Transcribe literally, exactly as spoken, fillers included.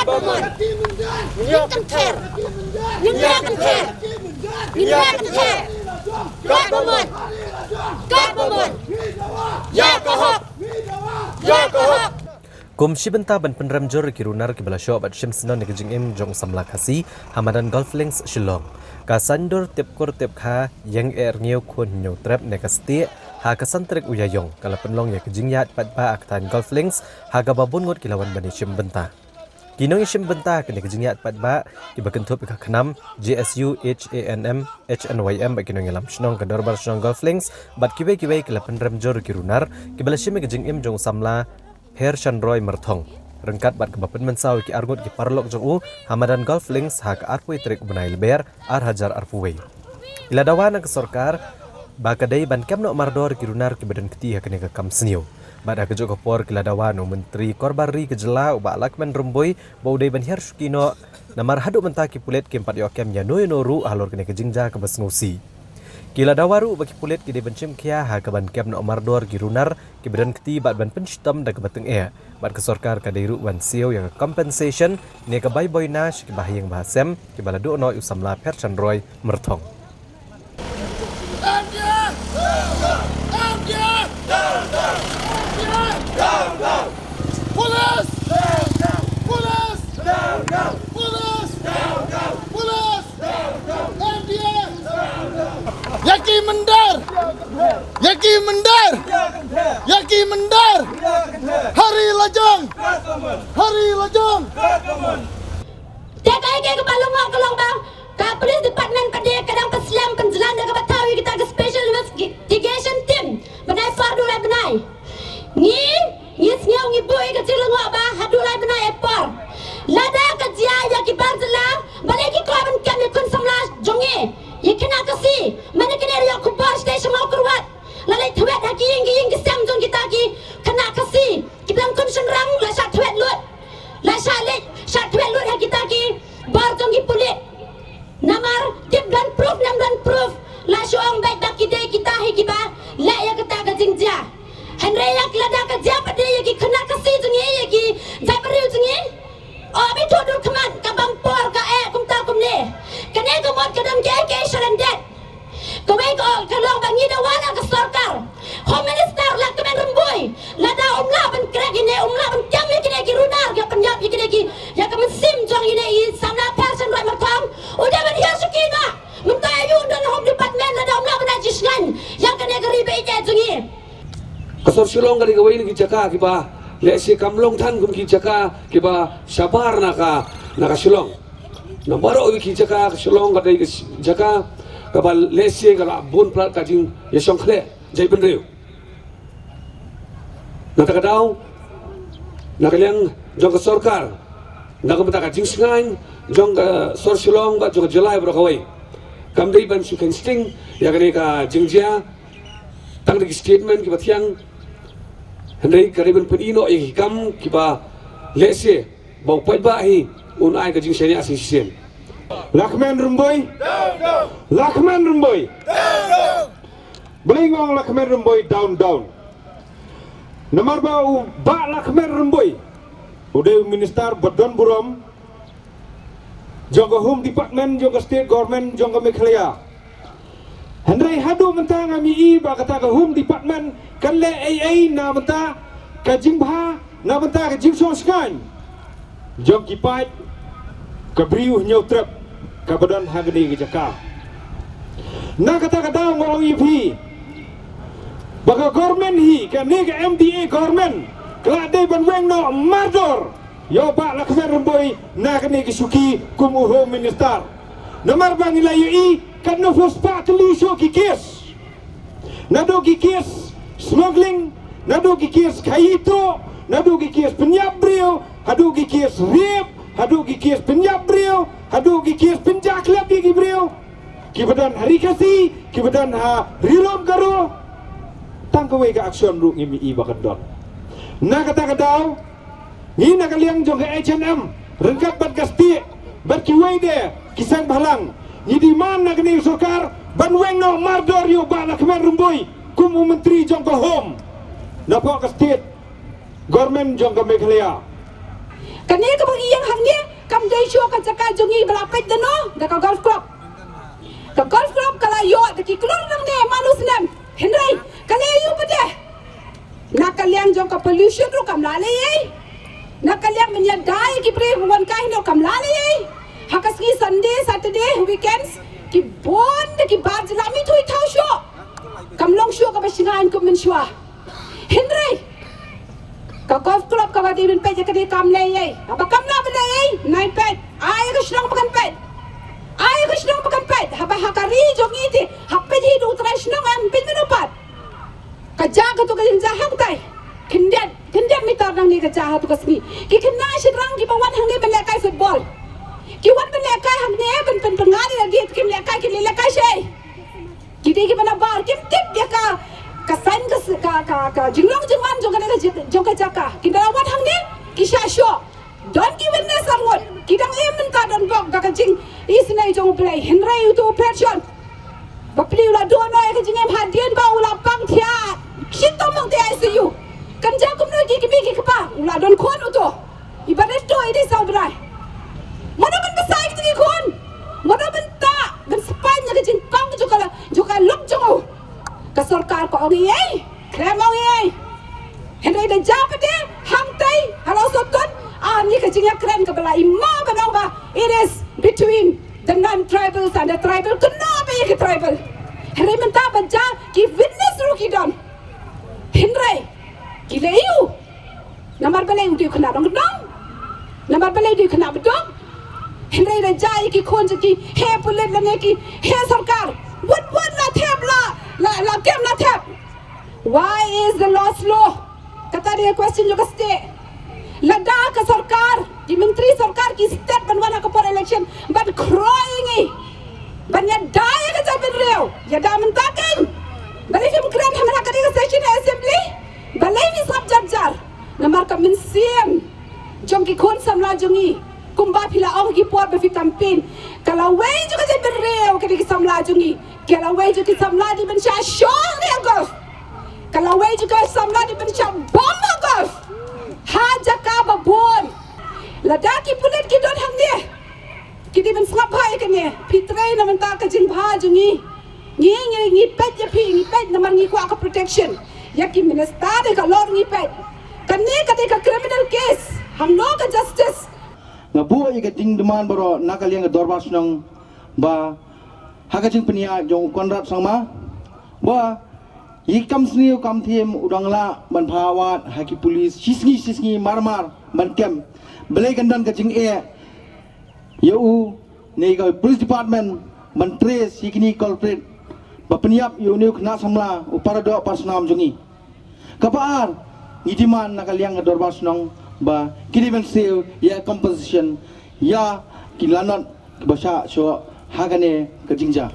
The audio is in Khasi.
Ngin ïa kynthei. Ngin ïa kynthei. Ngin ïa kynthei. Kat ba mon. Kat ba mon. Ïa ka hok. Ïa ka hok. Kum shi bynta ban pynrem jur ïa ki runar kiba la shoh bad shim shnong ïa ka jingim jong u samla Khasi ha madan Golf Links Shillong, ka saiñdur tip kur tip kha Ïeng Ïehñiew Khun Hynñiewtrep ne ka STIEH ha ka san tarik u Ïaïong ka la pynlong ïa ka jingïaid paidbah ha ka thaiñ Golf Links ha kaba bun ngut ki la wan ban ïashim bynta. Ki nongïashim bynta ha kane ka jingïaid paidbah kiba kynthup ïa ka KHNAM, JSU, HANM, HNYM bad ki nongïalam shnong ka Dorbar Shnong Golf Links bad kiwei kiwei ki la pynrem jur ïa ki runar kiba la shim ïa ka jingim jong u samla Pher Chanroy Myrthong, ryngkat bad kaba pynmynsaw ïa ki arngut ki paralok jong u ha madan Golf Links ha ka arphew tarik u bnai Lber ar hajar arphew wei. Ki la dawa na ka sorkar ba ka dei ban kem noh mardor ïa ki runar kiba don kti ha kane ka kam sniew. Bad ha kajuh ka por ki la dawa na u Myntri Korbar Ri ka jylla u Bah Lahkmen Rymbui ba u dei ban hiar shuki noh, namar haduh mynta ki pulit kim pat ïoh kem ïano ïano ruh halor kane ka jingjia kaba sngewsih. Ki la dawa ruh ba ki pulit ki dei ban shim khia ha kaban kem noh mardor ïa ki runar kiba don kti bad ban pynshitom da kaba tyngeh. Bad ka sorkar ka dei ruh ban siew ïa ka compensation ne ka bai boina sha kiba ha ïing ba ha sem kiba la duh noh ïa u samla Pher Chanroy Myrthong. Ïa ki mynder! Ïa ki mynder! Ïa ki mynder! Hari lajong! Hari lajong! Te kaei kaei kaba long ka long ba ka police department pat de ka dang paslem pynjlan da kaba thaw ïa kita ka special investigation team. Bnai por du lai bnai. Ngi, ngi sngew ngi buh ïa ka jinglyngngoh ba haduh lai bnai e por. Lada ka jia ïa ki bar jylla, balei ki kwah ban kem ïa khun samla jong ngi, ïa khynnah Khasi? Mane kane ruh ïa khubor sdei sha Mawkyrwat. La leit thwet ha ki ïing ki ïing ki sem jong kita ki khynnah Khasi. Ki dang khun shynrang la shah thwet lut. La shah leit, shah thwet lut ha kita ki bor jong ki pulit. Namar tip don proof, nam don proof. La shu ong beit ba ki dei kita hi kiba leh ïa kata ka jingjia. Hynrei ïa lada ka jia pat de ïa ki khynnah Khasi jong ngi, ïa ki jaitbynriew jong ngi. O, ba ïathuh dur khmat ka bam por ka eh kumta kumne. Kane ka mut ka don kiei kiei sha lyndet. Kawei ka, ka long ba ngi dawa na ka sorkar. Home Minister Lahkmen Rymbui, lada um lah ban khreh ïa kine, um lah ban kem ïa kine ki runar, ïa pynïap ïa kine ki, ïa ka mynsiem jong ine i samla Pher Chanroy Myrthong, u dei ban hiar shuki noh. Mynta ïa u don Home Department lada um lah ban ai jingshngaiñ ïa kane ka ri ba ïeit jong ngi. Ka sor Shillong ka dei kawei na ki jaka kiba lehse kam long than kum ki jaka kiba shabar na ka, na ka Shillong. Na baroh ki jaka ka Shillong ka dei ka jaka kaba lehse ka la bun palat ka jingïashongkhleh jaitbynriew. Na kata ka daw, na ka liang jong ka sorkar, na ka bynta ka jingshngaiñ jong ka sor Shillong bad jong ka jylla baroh kawei, kam dei ban shu kheiñ sting ïa kane ka jingjia tang da ki statement kiba thiang, hynrei ka dei ban pyni noh ïa ki kam kiba lehse ba u paidbah hi un ai ka jingshaniah shisien. Lahkmen Rymbui. Lahkmen Rymbui. Balei nga ong Lahkmen Rymbui down, down? Namar ba u Bah Lahkmen Rymbui u dei u minister ba don burom jong ka Home Department jong ka State Government jong ka Meghalaya. Hynrei haduh mynta ngam ïohi ba kata ka Home Department kan leh ei ei na bynta ka jingbha, na bynta ka jingshong shngaiñ jong ki paid ka briew Hynñiewtrep kaba don ha kane ka jaka. Na kata ka daw nga ong ïa phi ba ka government hi, kane ka M D A government, ka la dei ban weng noh mardor ïa u Bah Lahkmen Rymbui na kane ka shuki kum u Home Minister. Namar ba ngi la ïohi katno phew spah tylli shuh ki case. Naduh ki case smuggling, naduh ki case khaii tuh, naduh ki case pynïap briew, haduh ki case rape, haduh ki case pynïap briew, haduh ki case pynjah khlem ïa ki briew kiba don ha Ri Khasi, kiba don ha Ri Lum Garo. Tang kawei ka action ruh ngim ïohi ba kan don. Na kata ka daw, ngi na ka liang jong ka H N M ryngkat bad ka STIEH bad kiwei de ki seng bhalang, ngi demand na kane ka sorkar ban weng noh mardor ïa u Bah Lahkmen Rymbui kum u Myntri jong ka Home napoh ka State Government jong ka Meghalaya. Kane kaba ngi ïeng hangne kam dei shuh ka jaka jong ngi ba la peit da no, da ka golf club. Ka golf club ka la ïoh da ki klur nangne man u snem. Hynrei ka leh aïu pat de? Na ka liang jong ka pollution ruh kam lah leh ei. Na ka liang ban ïada ïa ki briew ban wan kai noh kam lah leh ei. Ha ka sngi Sunday, Saturday, weekends, ki bun da ki bar jylla mih thaw shuh. Kam long shuh kaba shngaiñ kum mynshuwa. Hynrei ka golf club kaba dei ban peit ïa kane kam leh ei. Haba kam lah ban leh ei, nai peit. Ai ka shnong ba kan peit. Ai ka shnong ba kan peit. Haba ha ka ri jong ngi te, ha peit hi da u trai shnong, em peit mynno pat. Ka jaka tu ka jingjia hangtai. Khyndiat, khyndiat mitar nangne ka jia ha tu ka sngi. Ki khynnah shynrang kiba wan hangne ban lehkai football, ki wan ban lehkai hangne ban pyn, pynngad ïa lade, kim lehkai, kim lehkai shei. Ki dei kiba nabar, kim tip ïa ka, ka saiñ, ka s-, ka, ka, ka jinglong jingwan jong kane ka ji-, jong ka jaka. Ki da wan hangne ki shah shoh. Don ki witness ar ngut, ki dang im mynta don bok da ka jingisynei jong U Blei. Hynrei uto u Pyrshah, bapli u la duh noh ïa ka jingim hadien ba u la pang thiah shitom hangtei I C U. Kan jia kumno ïa ki kmie ki kpa? U la don khun uto. I ba rit to i dei saw bnai. Mano ban bsa ïa ki khun? Mano ban tah, ban spaiñ ïa ka jingpang jong ka la, jong ka lok jong u? Ka sorkar ka ong ei ei, khlem ong ei ei. Hynrei da jia pat de hangtei ha Lawsohtun, ah, ni ka jingïakren kaba la i ma ban ong ba it is between the non-tribals and the tribal, kynnoh ba ïa ki tribal. Hynrei mynta ba jia ki witness ruh ki don. Hynrei ki leh aïu? Namar balei u dei u khynnah nongkyndong? Namar balei u dei u khynnah baduk? Hynrei da jia ïa ki khun jong ki, he pulit lane ki, he sorkar, wat, wat la thep, la, la, la kem la thep. Why is the law slow? Kata dei ka question jong ka state. Lada ka sorkar, ki myntri sorkar ki stet ban wan ha ka por election ban khroh ïa ngi, ban ïada ïa ka jaitbynriew, ïada mynta keiñ. Balei phim kren ha man ha ka dei ka session assembly? Balei phi sngap jar jar? Namar ka mynsiem jong ki khun samla jong ngi, kumba phi la ong ki por ba phi campaign, ka lawei jong ka jaitbynriew ka dei ki samla jong ngi. Ka lawei jong ki samla dei ban shah shoh ha golf. Ka lawei jong ki samla dei ban shah bom ha golf. Ha jaka ba bun. Lada ki pulit ki don hangne, ki dei ban sngap bha ïa kane. Phi trei na mynta ka jingbha jong ngi. Ngi, ngi, ngi peit ïa phi, ngi peit namar ngi kwah ka protection. Ïa ki minister de ka lor ngi peit. Kane ka dei ka criminal case. Hangno ka justice? Nga buh ïa ka jingdemand baroh na ka liang ka dorbar shnong ba ha ka jingpynïaid jong u Conrad Sangma, ba ïa kam sniew kam thiem u dang lah ban phah wad ha ki police shisngi shisngi mar mar ban kem. Balei kan don ka jingeh ïa u ne ka police department ban trace ïa kine culprit ba pynïap ïa une u khynnah samla u paradoh parasnam jong ngi. Kaba ar, ngi demand na ka liang ka dorbar shnong ba ki dei ban siew ïa compensation ïa ki lanot kiba shah shoh ha kane ka jingjia.